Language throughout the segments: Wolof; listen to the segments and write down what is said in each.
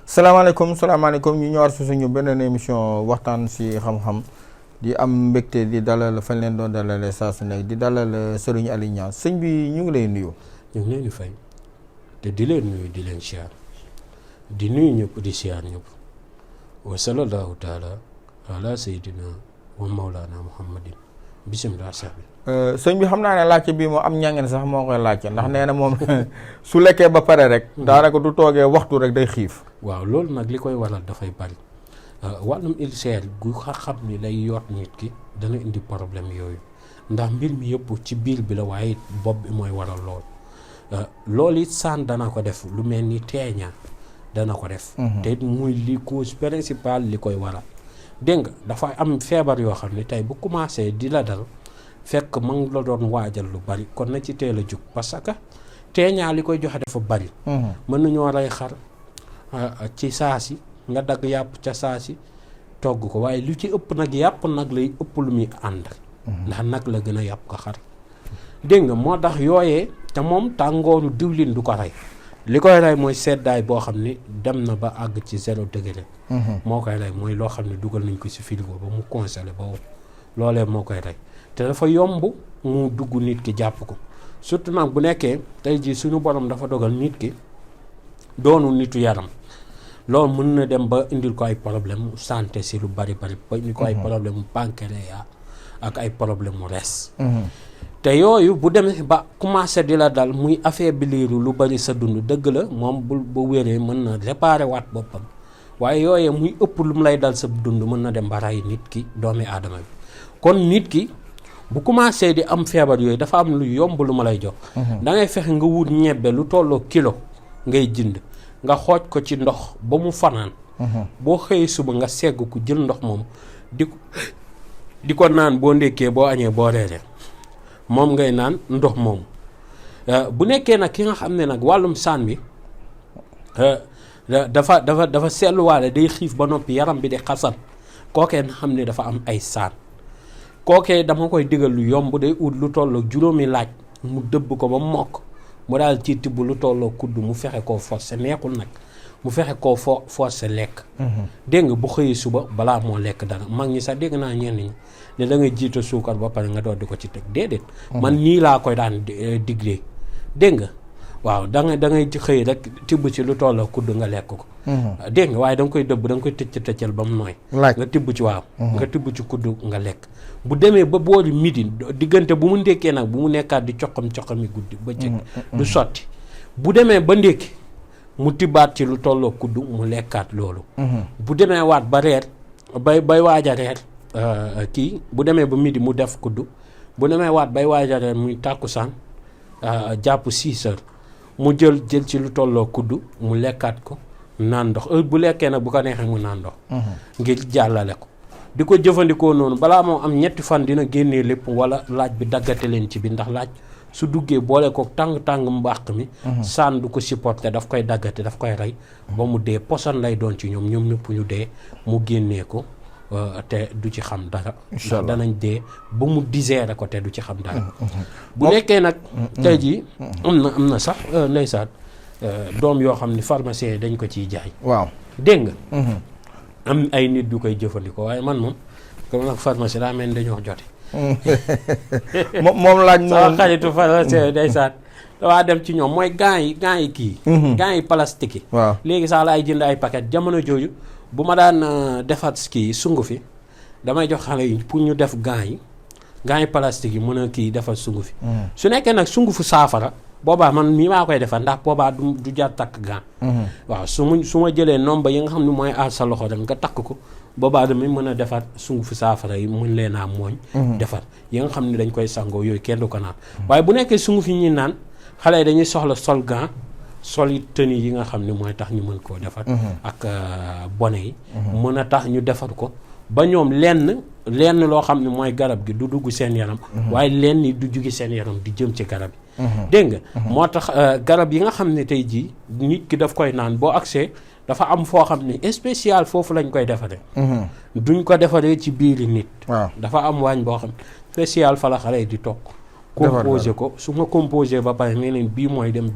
salaamaaleykum ñu ñëwaat si suñu beneen émission waxtaan si xam-xam di am mbégte di dalal fañ leen doon dalale saa su nekk di dalal Serigne Aly Niang sëñ bi ñu ngi lay nuyu. ñu ngi leen di fay te di leen nuyu di leen siyaar di nuyu ñëpp di siyaar ñëpp wa sallallahu taala ala sayyidina wa mawlana muhammadin bisimilah sahbi. sëñ bi xam naa ne laajte bii moom am ñangeen sax moo koy laajte ndax nee na moom su lekkee ba pare rek daanaka du toogee waxtu rek day xiif. waaw loolu nag li koy waral dafay bari wàllum ulcère gu xam ni lay yoot nit ki dana indi problème yooyu ndax mbir mi yëpp ci biir bi la waaye bopp bi mooy waral lool loolu it saan dana ko def lu mel ni teeñaa dana ko def te muy li cause principale li koy waral dégg nga dafa am feebar yoo xam ne tey bu commencé di la dal fekk ma ngi la doon waajal lu bari kon na ci teel a jug parce que teeñaa li koy joxe dafa bari mën nañoo rey xar ci saasi nga dagg yàpp ca saasi togg ko waaye lu ci ëpp nag yàpp nag lay ëpp lu muy ànd ndax nag la gën a yàpp ko xar dégg nga moo tax yooyee te moom tàngooru diwlin du ko rey li koy rey mooy seddaay boo xam ne dem na ba àgg ci 0 degré moo koy rey mooy loo xam ne dugal nañ ko ci frigo ba mu congelé ba loolee moo koy rey te dafa yomb mu dugg nit ki jàpp ko surtout nag bu nekkee tey jii suñu borom dafa dogal nit ki doonu nitu yaram loolu mën na dem ba indil ko ay problème santé si lu bari ba indi ko ay problème mu pancréas ak ay problème mu res te yooyu bu demee ba commencé di la dal muy affaiblir lu bari sa dund dëgg la moom bu wéree mën na réparer waat boppam waaye yooyee muy ëpp lu mu lay dal sa dund mën na dem ba rey nit ki doomi aadama bi kon nit ki bu commencé di am feebar yooyu dafa am lu yomb lu ma lay jox da ngay fexe nga wut ñebbe lu tolloo kilo ngay jënd nga xooj ko ci ndox ba mu fanaan boo xëyee suba nga segg ko jël ndox moom di ko naan boo ndékkee boo añee boo reeree moom ngay naan ndox moom bu nekkee nag ki nga xam ne nag wàllum saan bi dafa seetluwaale day xiif ba noppi yaram bi di xasan kookee na xam ne dafa am ay saan kookee dama koy digal lu yomb day ut lu tollook juróomi laaj mu dëbb ko ba mokk mu daal ci tibb lu tolloo kudd mu fexe koo forcé neexul nag mu fexe koo forcé lekk dégg nga bu xëyee suba balaa moo lekk dara mag ñi sax dégg naa ñenn ñi ne da ngay jiita suukar ba pare nga doon di ko ci teg déedéet man nii laa koy daan diglee dégg nga waaw da ngay xëy rek tibb ci lu tolloo kudd nga lekk ko dégg nga waaye da nga koy dëbb da nga koy tëccal ba mu nooy nga tibb ci waaw nga tibb ci kudd nga lekk bu demee ba boori midi diggante bu mu ndékkee nag bu mu nekkaat di coxami guddi ba cëg du sotti bu demee ba ndékki mu tibbaat ci lu tolloo kudd mu lekkaat loolu bu demee waat ba reer bay waaj a reer kii bu demee ba midi mu def kudd bu demee waat bay waaj a reer muy tàkkusaan jàpp 6 heures mu jël ci lu tolloo kudd mu lekkaat ko naan ndox bu lekkee nag bu ko neexee mu naan ndox ngir jàllale ko di ko jëfandikoo noonu balaa moo am 3 fan dina génnee lépp wala laaj bi daggate leen ci bi ndax laaj su duggee boole ko tàng mbàq mi saan du ko supporter daf koy daggate daf koy rey ba mu dee poson lay doon ci ñoom ñëpp ñu dee mu génnee ko te du ci xam dara ndax danañ dee ba mu digérer ko te du ci xam dara bu nekkee nag tey jii am na sax ndeysaan doom yoo xam ni pharmacien dañ ko ciy jaay waaw dégg nga am ay nit du koy jëfandikoo waaye man moom comme nag pharmacie daa mel ni dañoo jote moom laaj sama xaritu pharmacien ndeysaan dawaa dem ci ñoom mooy gants yi kii gants yi plastique yi waaw léegi sax laay jënd ay paquet jamono jooju bu ma daan defat kii sungu fi damay jox xale yi pour ñu def gants yi plastique yi mën a kii defar sungu fi su nekkee nag sungu fu saafara boobaa man mii maa koy defar ndax boobaa du jar takk gant waaw su ma jëlee nomba yi nga xam ne mooy aar sa loxo rek nga takk ko boobaa damay mën a defar sungu fi saafara yi muñ leen a mooñ defar yi nga xam ne dañ koy sangoo yooyu kenn du ko naan waaye bu nekkee sungu fi ñuy naan xale yi dañuy soxla sol gant sol yi tenue yi nga xam ne mooy tax ñu mën koo defar ak bonnet yi mën a tax ñu defar ko ba ñoom lenn loo xam ne mooy garab gi du dugg seen yaram waaye lenn du jóge seen yaram di jëm ci garab yi dégg nga moo tax garab yi nga xam ne tey jii nit ki daf koy naan boo accès dafa am foo xam ne spécial foofu lañ koy defaree duñ ko defaree ci biiri nit dafa am waañ boo xam spécial fa la xale di toog composé ko su ma composé ba pare ne leen bii mooy dem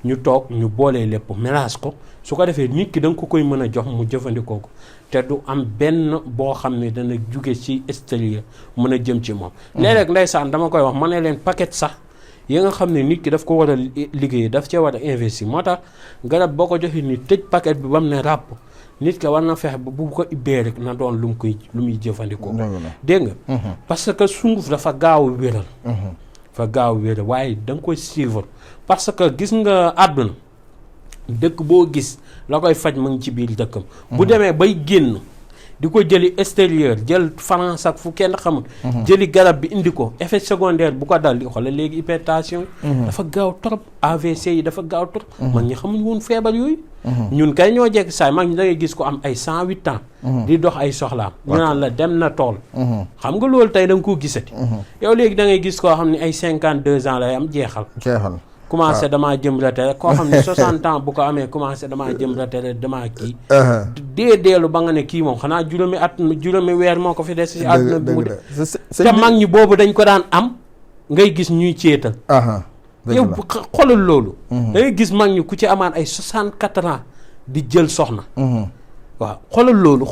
ñu toog ñu boolee lépp mélange ko su ko defee nit ki da nga ko koy mën a jox mu jëfandikoo ko te du am benn boo xam ne dana jóge ci extérieur mën a jëm ci moom léeg-léeg ndeysaan dama koy wax ma ne leen paquet sax yi nga xam ne nit ki daf ko war a liggéey daf cee war a investir moo tax garab boo ko joxee nit tëj paquet bi ba mu ne ràpp nit ka war na fexe ba bu ko ibbee rek na doon lu muy jëfandikoo dégg nga parce que sunguf dafa gaaw wéral waaye da nga koy suivre parce que gis nga àdduna dëkk boo gis la koy faj mu ngi ci biir dëkkam bu demee bay génn di ko jëli extérieur jël France ak fu kenn xamul jëli garab bi indi ko effet secondaire bu ko dal di xoolal léegi hypertension dafa gaaw trop AVC yi dafa gaaw trop mag ñi xamuñ woon feebar yooyu ñun kay ñoo jekk saay mag ñi da ngay gis ko am ay 108 ans di dox ay soxlaam ñu naan la dem na tool xam nga loolu tey da nga koo gisati yow léegi da ngay gis koo xam ne ay 52 ans lay am jeexal commencé damaa jëm retraite koo xam ne 60 ans bu ko amee commencé damaa jëm retraite damaa kii deelu ba nga ne kii moom xanaa juróomi weer moo ko fi des si àdduna bi mu de te mag ñi boobu dañ ko daan am ngay gis ñuy céetal yow xoolal loolu da ngay gis mag ñi ku ci amaan ay 64 ans di jël soxna waaw xoolal loolu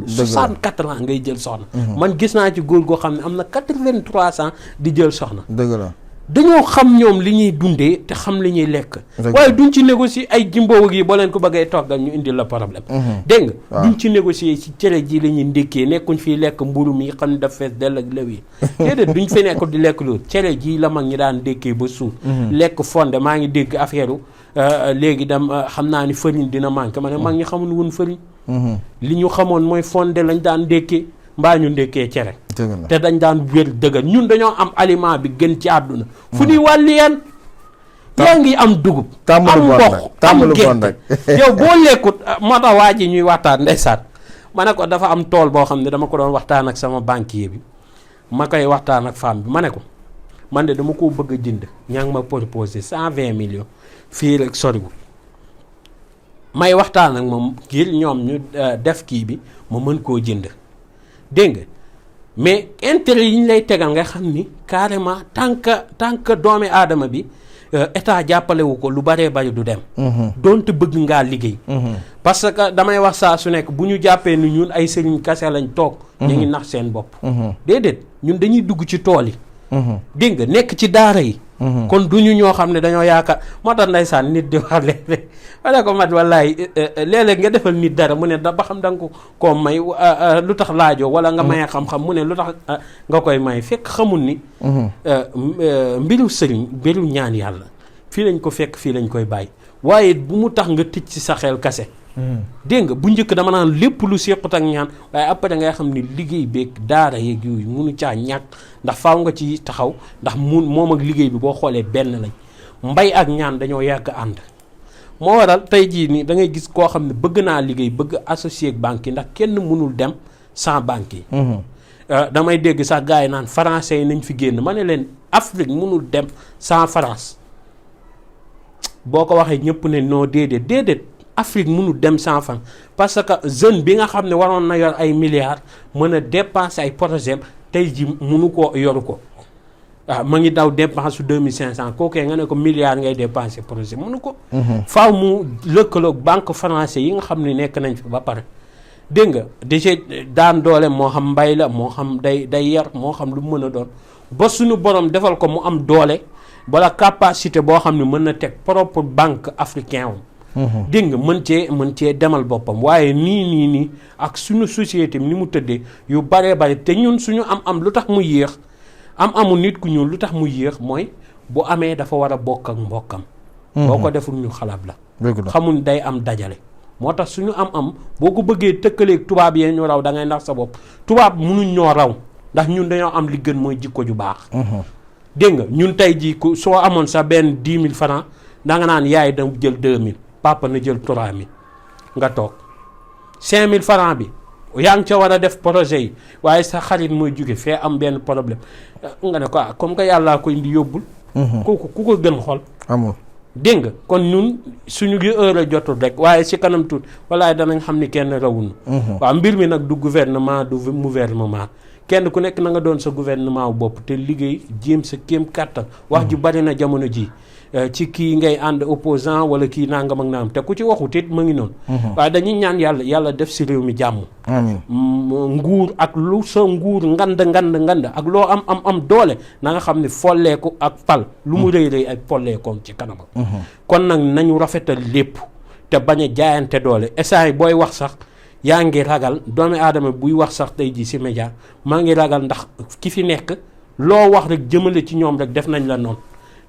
64 ans ngay jël soxna man gis naa ci góor goo xam ne am na 83 ans di jël soxna dëgg la dañoo xam ñoom li ñuy dundee te xam li ñuy lekk waaye duñ ci négocier ay jimboow yi boo leen ko bëggee toggal ñu indi la problème dégg nga duñ ci négocier ci cere ji la ñuy ndékkee nekkuñ fii lekk mburu mi xam ne daf fees dell ak lew yi déedéet duñ fi nekk di lekk loolu cere ji la mag ñi daan ndékkee ba suur lekk fonde maa ngi dégg affaire léegi dem xam naa ni farine dina manqué ma ne mag ñi xamuñ woon farine li ñu xamoon mooy fonde lañ daan ndékkee mbaa ñu ndékkee cere te dañ daan wér dëgër ñun dañoo am aliment bi gën ci àdduna fu ñuy wàlli yeen yaa ngi am dugub am mboq am gerte yow boo lekkut moo tax waa ji ñuy waxtaan ndeysaan ma ne ko dafa am tool boo xam ne dama ko doon waxtaan ak sama banquier bi ma koy waxtaan ak femme bi ma ne ko man de dama koo bëgg a jënd ñaa ngi ma proposé 120 millions fii rek soriwul may waxtaan ak moom ngir ñoom ñu def kii bi ma mën koo jënd dégg nga mais intérêt yi ñu lay tegal nga xam ni carrément tant que doomi aadama bi état jàppalewu ko lu baree bari du dem doonte bëgg ngaa liggéey parce que damay wax saa su nekk bu ñu jàppee ni ñun ay sëriñ kase lañ toog ñu ngi nax seen bopp déedéet ñun dañuy dugg ci tool yi dégg nga nekk ci daara yi kon duñu ñoo xam ne dañoo yaakaar moo tax ndeysaan nit di wax léeg-léeg wala ko mat wallaay léeg-léeg nga defal nit dara mu ne da ba xam da nga ko may lu tax laajoo wala nga mayee xam-xam mu ne lu tax nga koy may fekk xamul ni mbiru sëriñ mbiru ñaan yàlla fii lañ ko fekk fii lañ koy bàyyi waaye bu mu tax nga tëj ci sa xel kase dégg nga bu njëkk dama naan lépp lu sequt ak ñaan waaye après ngay xam ni liggéey beeg daara yeeg yooyu munu caa ñàkk ndax faaw nga ci taxaw ndax moom ak liggéey bi boo xoolee benn lañ mbay ak ñaan dañoo yàgg ànd moo waral tey jii nii da ngay gis koo xam ne bëgg naa liggéey bëgg associé ak banque yi ndax kenn mënul dem sans banque yi damay dégg sax gars yi naan français yi nañ fi génn ma ne leen Afrique mënul dem sans France boo ko waxee ñëpp ne non déedéet Afrique mënul dem sans fan parce que jeune bi nga xam ne waroon na yor ay milliards mën a dépenser ay projet tey ji mënu ko yoru ko waaw ma ngi daw dépense su 2500 kookee nga ne ko milliards ngay dépenser projet mënu ko faaw mu lëkkaloog banque français yi nga xam ne nekk nañ fi ba pare dégg nga déjà daan doole moo xam mbay la moo xam day yar moo xam lu mu mën a doon ba suñu borom defal ko mu am doole wala capacité boo xam ne mën na teg propre banque africain wam dégg nga mën cee demal boppam waaye nii ak suñu société ni mu tëddee yu baree bari te ñun suñu am lu tax mu yéex amu nit ku ñuul lu tax mu yéex mooy bu amee dafa war a bokk ak mbokkam boo ko deful ñu xalaat la xamuñ day am dajale moo tax suñu am boo ko bëggee tëkkaleeg tubaab yee ñu raw da ngay ndax sa bopp tubaab mënuñ ñoo raw ndax ñun dañoo am li gën mooy jikko ju baax dégg nga ñun tey jii ku soo amoon sa benn 10 000 francs da nga naan yaay da jël 2 000 papa na jël 3 000 nga toog 5 000 francs bi yaa ngi ca war a def projet yi waaye sa xarit mooy jóge fee am benn problème nga ne ko comme que yàllaa ko indi yóbbul. kooku ku ko gën xol amul. dégg nga kon ñun suñu gi heure a jotul rek waaye si kanam tuuti walaay danañ xam ni kenn rawunu waaw mbir mi nag du gouvernement du gouvernement kenn ku nekk na nga doon sa gouvernement wu bopp te liggéey jéem sa kéem kàttan wax ji bari na jamono ji ci kii ngay ànd opposant wala kii nangam ak nangam te ku ci waxut it ma ngi noonu waaye dañuy ñaan yàlla def si réew mi jàmm amiin nguur ak lu sa nguur ngand ak loo am doole na nga xam ne folleeku ak pal lu mu rëy ak folleekoom ci kanam kon nag nañu rafetal lépp te bañ a jaayante doole essai booy wax sax yaa ngi ragal doomi aadama buy wax sax tey ji si média maa ngi ragal ndax ki fi nekk loo wax rek jëmale ci ñoom rek def nañ la noonu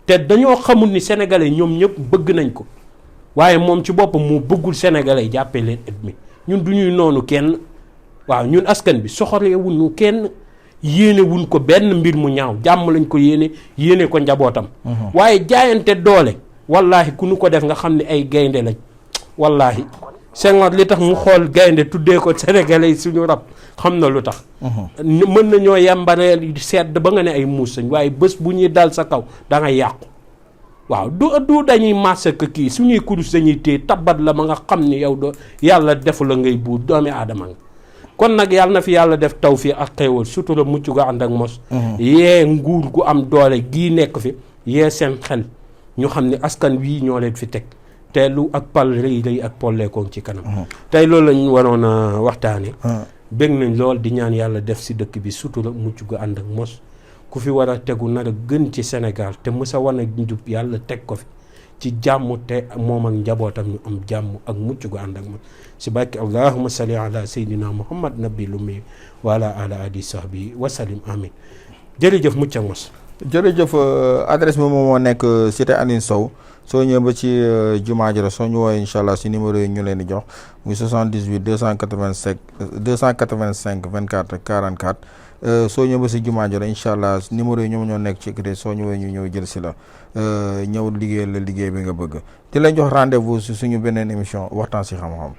te dañoo xamul ni sénégalais ñoom ñëpp bëgg nañ ko waaye moom ci boppam moo bëggul sénégalais jàppee leen ennemi ñun du ñuy noonu kenn waaw ñun askan bi soxoree wuñu kenn yéene wuñ ko benn mbir mu ñaaw jàmm lañ ko yéene ko njabootam waaye jaayante doole wallaahi ku nu ko def nga xam ne ay gaynde lañ wallaahi Senghor li tax mu xool gaynde tuddee ko sénégalais suñu rab xam na lu tax mën nañoo yembaree sedd ba nga ne ay muus sañ waaye bés bu ñuy dal sa kaw da ngay yàqu waaw du dañuy massacre kii suñuy kurus dañuy téye tabat la ma nga xam ni yow doo yàlla defu la ngay buur doomi aadama nga kon nag yàlla na fi yàlla def tawfiq ak xéewal sutura mucc gu ànd ak mos yee nguur gu am doole gii nekk fi yee seen xel ñu xam ne askan wii ñoo leen fi teg te lu ak pal rëy ak polleekoon ci kanam tey loolu lañ waroon a waxtaane bég nañ lool di ñaan yàlla def si dëkk bi sutura mucc gu ànd ak mos ku fi war a tegu nar a gën ci Sénégal te mësa wan ak njub yàlla teg ko fi ci jàmm te moom ak njabootam ñu am jàmm ak mucc gu ànd ak mos si barke allahumma salli ala sayyidina muhammad nabi lumi wa ala alihi sahbi wa sallim amin jërëjëf mucc ak mos jërëjëf adresse bi moom moo nekk cité Aline Sow soo ñëwee ba ci jumaa ji la soo ñu woowee incha allah si numéro yi ñu leen di jox muy 78 285 24 44 soo ñëwee ba si jumaa ji la incha allah numéro yi ñoom ñoo nekk ci écrit soo ñëwee ñu ñëw jël si la ñëw liggéey la liggéey bi nga bëgg di lañ jox rendez-vous si suñu beneen émission waxtaan si xam-xam.